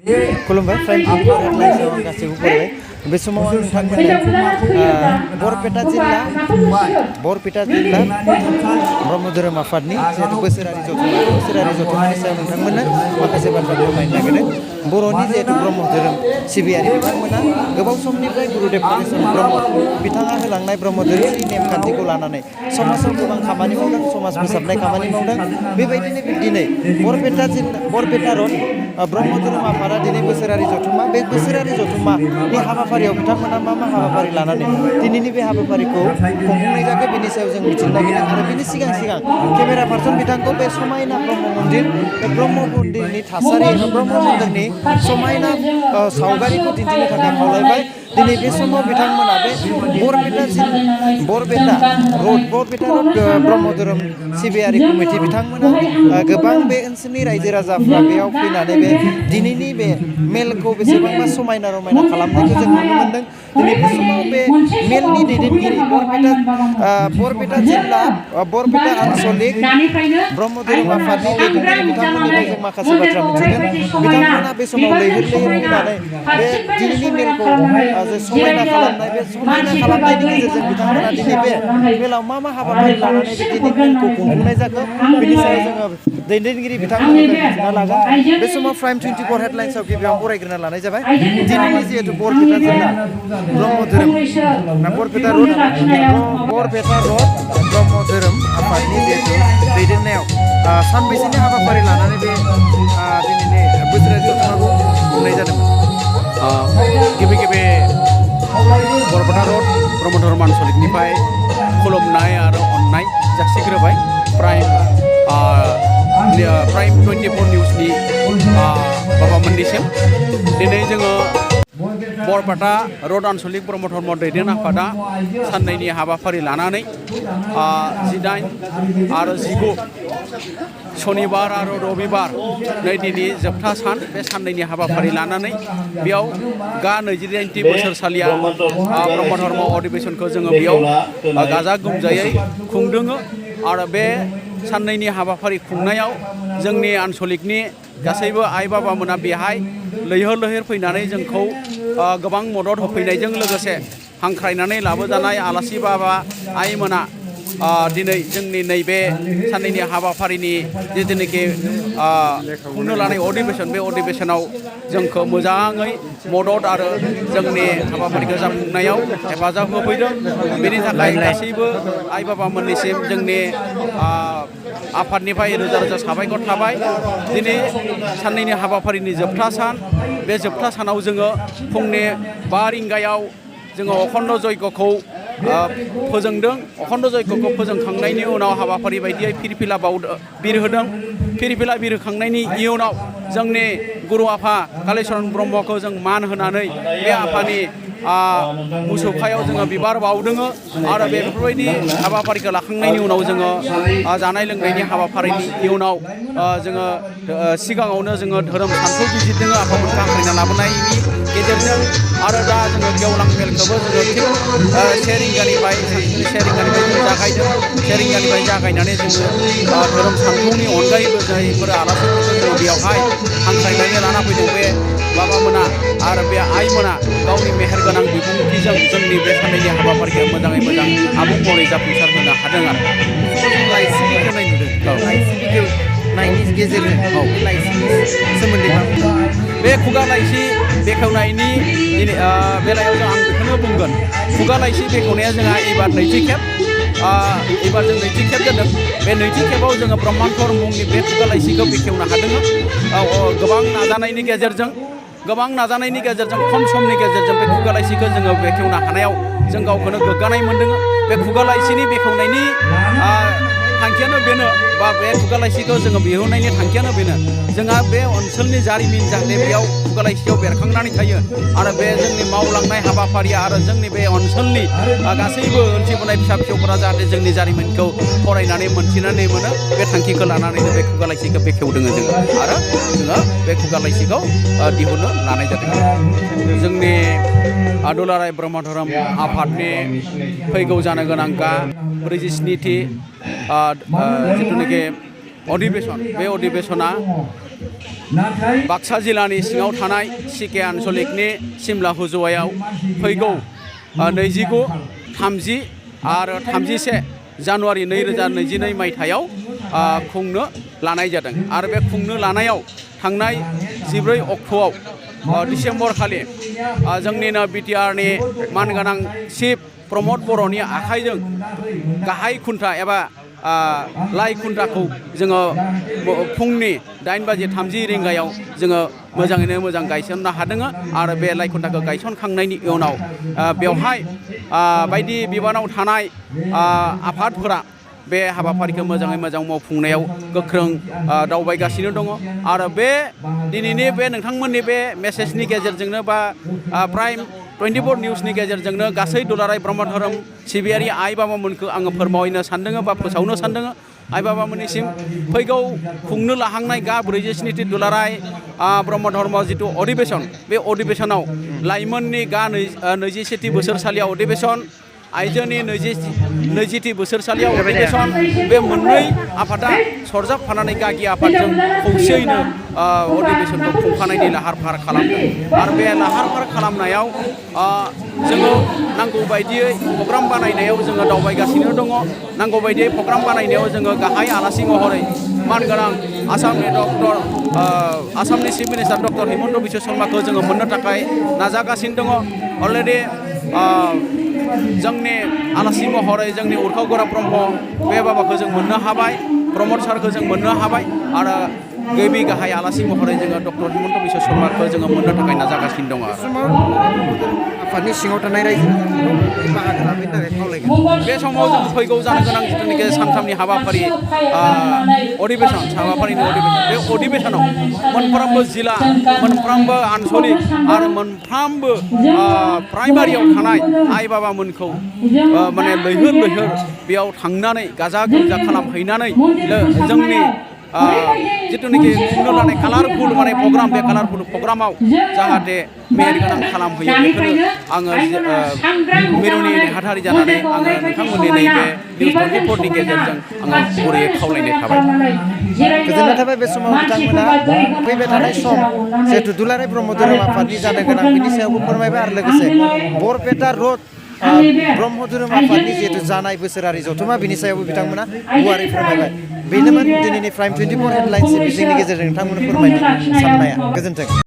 खुलुमबाय प्राइम हेडलाइन्सआव गासैबो फरायबाय बे समाव आं नोंथांमोननो बरपेटा जिल्ला ब्रह्म धोरोम आफादनि जिहेतु बोसोरारि जथुम्मानि सायाव नोंथांमोननो माखासे बाथ्रा फोरमायनो नागिरदों। बर'नि जिहेतु ब्रह्म धोरोम सिबियारि बिथांमोना गोबाव समनिफ्राय गुरुदेव कालिचरण ब्रह्म बिथाङा होलांनाय ब्रह्म धोरोमनि नेमखान्थिखौ लानानै समाजाव गोबां खामानि मावदों, समाज फोसाबनाय खामानि मावदों। बेबायदिनो दिनै बरपेटा रड ब्रह्म धोरोम आफादा दिनै बोसोरारि जथुम्मा, बे बोसोरारि जथुम्मानि हाबाफारियाव बिथांमोना मा हाबाफारि लानानै दिनैनि बे हाबाफारिखौ खुंफुंनाय जाखो बेनि सायाव जों मिथिनो नागिरदों। आरो बिनि सिगां केमेरा पार्सन बिथांखौ बे समायना ब्रह्म मन्दिरनि थासारि एबा ब्रह्म मन्दिरनि समायना सावगारिखौ दिन्थिनो थाखाय खावलायबाय। दिनै बे समाव बिथांमोना बे बरपेटा रड ब्रह्म धोरोम सिबियारि कमिटि बिथांमोना गोबां बे ओनसोलनि रायजो राजाफ्रा बेयाव फैनानै बे दिनैनि बे मेलखौ बेसेबांबा समायना रमायना खालामनायखौ जों नुनो मोन्दों। दिनै बे समाव बे मेलनि दैदेनगिरि बरपेटा जिल्ला बरपेटा आन्चलिक ब्रह्म धोरोम आफादनि दैदेनगिरि बिथांमोननिफ्राय जों माखासे बाथ्रा मिथिगोन। बिथांमोना बे समाव लैहोर फैनानै बे दिनैनि मेलखौ जे समायना खालामनाय, बे समायना खालामनायनि गेजेरजों बिथांमोना दिनै बे मेलाव मा हाबाफारि लानानै बे दिनै मेलखौ खुंफुंनाय जाखो बेनि सायाव जोङो दैदेनगिरि बिथांमोननिफ्राय मिथिना लागोन। बे समाव प्राइम 24 हेडलाइन्सआव गिबियाव बरायग्रोना लानाय जाबाय। दिनैनि जिहेतु बरपेटा जिल्ला ब्रह्म धोरोम बरपेटा रड ब्रह्म धोरोम आफादनि जिहेतु दैदेननायाव सानबैसेनि हाबाफारि लानानै बे दिनैनि बोसोरारि जथुम्माखौ खुंनाय जादोंमोन। गिबि बरपेटा रड ब्रह्म धोरोम आन्चलिकनिफ्राय खुलुमनाय आरो अननाय जासिग्रोबाय प्राइम 24 निउसनि बाबामोननिसिम। दिनै जोङो बरपेटा रड आन्चलिक ब्रह्म धर्म दैदेन आफादा साननैनि हाबाफारि लानानै 18 आरो 19 शनिबार आरो रबिबार दिनै जोबथा सान, बे साननैनि हाबाफारि लानानै बेयाव 28थि बोसोरसालिया ब्रह्म धर्म अधिवेशनखौ जोङो बेयाव गाजा गोमजायै खुंदोङो। आरो बे साननैनि हाबाफारि खुंनायाव जोंनि आन्चलिकनि गासैबो आइ बाबामोना बेहाय लैहोर फैनानै जोंखौ गोबां मदद होफैनायजों लोगोसे हांख्रायनानै लाबोजानाय आलासि बाबा आइमोना दिनै जोंनि नैबे साननैनि हाबाफारिनि जिथुनाखि खुंनो लानाय अधिवेशन, बे अधिवेशनाव जोंखौ मोजाङै मदद आरो जोंनि हाबाफारिखौ जाफुंनायाव हेफाजाब होफैदों। बेनि थाखाय गासैबो आइ बाबामोननिसिम जोंनि आफादनिफ्राय रोजा रोजा साबायखर थाबाय। दिनै साननैनि हाबाफारिनि जोबथा सान, बे जोबथा सानाव जोङो फुंनि 5 रिंगायाव जोङो अखण्ड जयग'खौ फोजोंदों। अखण्ड जयग'खौ फोजोंखांनायनि उनाव हाबाफारि बायदियै फिरफिला बिरहोदों। फिरफिला बिरहोखांनायनि इयुनाव जोंनि गुरु आफा कालिचरण ब्रह्मखौ जों मान होनानै बे आफानि मुसुखायाव जोङो बिबार बावदोङो। आरो बेफोरबायदि हाबाफारिखौ लाखांनायनि उनाव जोङो जानाय लोंनायनि हाबाफारिनि इयुनाव जोङो सिगाङावनो जोङो धोरोम सानथौ बिजिरदों आफामोनखौ हांख्रायना लाबोनायनि गेजेरजों। आरो दा जोङो गेवलां मेलखौबो जोङो थिग 1 रिंगानिफ्राय जों जागायदों। 1 रिंगानिफ्राय जागायनानै जोङो धोरोम सानथौनि अनगायैबो जायफोर आलासिफोरखौ जोङो बेयावहाय हांख्रायनानै लाना फैदों, बे बाबामोना आरो बे आइमोना गावनि मेहेरगोनां बिबुंथिजों जोंनि बे साननैनि हाबाफारिखौ मोजाङै मोजां आबुं महरै जाफुंसार होनो हादों। आरो लाइसि बेखेवनाय नुदों। लाइसि बेखेवनायनि गेजेरजों लाइसिनि सोमोन्दै बे खुगा लाइसि बेखेवनायनि बेलायाव आं बेखौनो बुंगोन। खुगा लाइसि बेखेवनाया जोंहा एबार नैथि खेब। एबार जों नैथि खेब जादों। बे नैथि खेबाव जोङो ब्रह्मान्तर मुंनि बे खुगा लाइसिखौ बेखेवनो हादों। गोबां नाजानायनि गेजेरजों खम समनि गेजेरजों बे खुगा लाइसिखौ जोङो बेखेवनो हानायाव जों गावखौनो गोग्गानाय मोन्दों। बे खुगा लाइसिनि बेखेवनायनि थांखियानो बेनो, बा बे खुगा लाइसिखौ जोङो बिहोनायनि थांखियानो बेनो, जोंहा बे ओनसोलनि जारिमिन जाहाथे बेयाव खुगा लाइसियाव बेरखांनानै थायो। आरो बे जोंनि मावलांनाय हाबाफारिया आरो जोंनि बे ओनसोलनि गासैबो उनथिबोनाय फिसा फिसौफोरा जाहाथे जोंनि जारिमिनखौ फरायनानै मोनथिनानै मोनो, बे थांखिखौ लानानैनो बे खुगा लाइसिखौ बेखेवदों जोङो। आरो जोङो बे खुगा लाइसिखौ दिहुननो लानाय जादों। जोंनि दुलाराय ब्रह्म धोरोम आफादनि फैगौ जानो गोनां 47थि जिथुनाखि अधिवेशन, बे अधिवेशना बाक्सा जिल्लानि सिङाव थानाय सिके आन्सलिकनि सिमला हुजुवायाव फैगौ 29, 30 आरो 31 जानुवारि 2022 मायथाइयाव खुंनो लानाय जादों आरो बे खुंनो लानायाव थांनाय 14 अक्ट'आव डिसेम्बर खालि जोंनिनो बिटिआरनि मानगोनां चिफ प्रमद बर'नि आखाइजों गाहाय खुन्था एबा लाइ खुन्थाखौ जोङो फुंनि 8:30 रिंगायाव जोङो मोजाङैनो मोजां गायसननो हादों आरो बे लाइ खुन्थाखौ गायसनखांनायनि उनाव बेवहाय बायदि बिबानाव थानाय आफादफोरा बे हाबाफारिखौ मोजाङै मोजां मावफुंनायाव गोख्रों दावबायगासिनो दङ आरो बे दिनैनि बे नोंथांमोननि बे मेसेजनि गेजेरजोंनो बा प्राइम 24 निउसनि गेजेरजोंनो गासै दुलाराय ब्रह्म धोरोम सिबियारि आइ बाबामोनखौ आङो फोरमायनो सानदों बा फोसावनो सानदों आइ बाबामोननिसिम फैगौ खुंनो लाहांनाय गा 47थि दुलाराय ब्रह्म धर्म जिथु अधिवेशन बे अधिवेशनाव लाइमोननि गा 21थि बोसोरसालियाव अधिवेशन आइजोनि 20थि बोसोरसालियाव अधिवेशन बे मोननै आफादा सरजाबफानानै गागि आफादजों खौसेयैनो अधिवेशनखौ खुंखानायनि लाहार फाहार खालामदों आरो बे लाहार फाहार खालामनायाव जोङो नांगौ बायदियै प्रग्राम बानायनायाव जोङो दावबायगासिनो दङ नांगौ बायदियै प्रग्राम बानायनायाव जोङो गाहाय आलासि महरै मानगोनां आसामनि chief minister doctor Himanta Biswa शर्माखौ जोङो मोननो थाखाय नाजागासिनो दङ अलरेडि जोंनि आलासि महरै जोंनि उरखाव गोरा ब्रह्म बे बाबाखौ जों मोननो हाबाय प्रमद सारखौ जों मोननो हाबाय आरो गिबि गाहाय आलासि महरै जोङो डक्टर हिमन्त बिश्व शर्माखौ जोङो मोननो थाखाय नाजागासिनो दङ आफादनि सिङाव थानाय रायजोफोरखौ बाहागो लाफैनो थाखाय खावलायगोन बे समाव जों फैगौ जानो गोनां जिथुनिखि सानथामनि हाबाफारि अधिवेशन हाबाफारिनि अधिवेशन बे अधिवेशनाव मोनफ्रोमबो जिल्ला मोनफ्रोमबो आन्सलिक आरो मोनफ्रोमबो प्राइमारियाव थानाय आइ बाबामोनखौ माने लैहोर लैहोर बेयाव थांनानै गाजा गोमजा खालामहैनानै जोंनि जिथुनिखि खुंनो लानाय कालारफुल माने प्रग्राम बे कालारफुल प्रग्रामाव जाहाथे मेहेर गोनां खालामहैयो बेखौनो आङो मिरुनि नेहाथारि जानानै आङो नोंथांमोननि नैबे निउस 24नि गेजेरजों आङो गुरैयै खावलायनाय थाबाय गोजोननाय थाबाय बे समाव बिथांमोना फैबाय थानाय सम जिहेतु दुलाराय ब्रह्म धोरोम आफादनि जानो गोनां बिनि सायावबो फोरमायबाय आरो लोगोसे बरपेटा रड ब्रह्म धोरोम आफादनि जिहेतु जानाय बोसोरारि जथुमा बिनि सायावबो बिथांमोना गुवारै फोरमायबाय बेनोमोन दिनैनि प्राइम 24 हेडलाइन्स बिजोंनि गेजेरजों नोंथांमोननो फोरमायनो साननाया गोजोन्थों।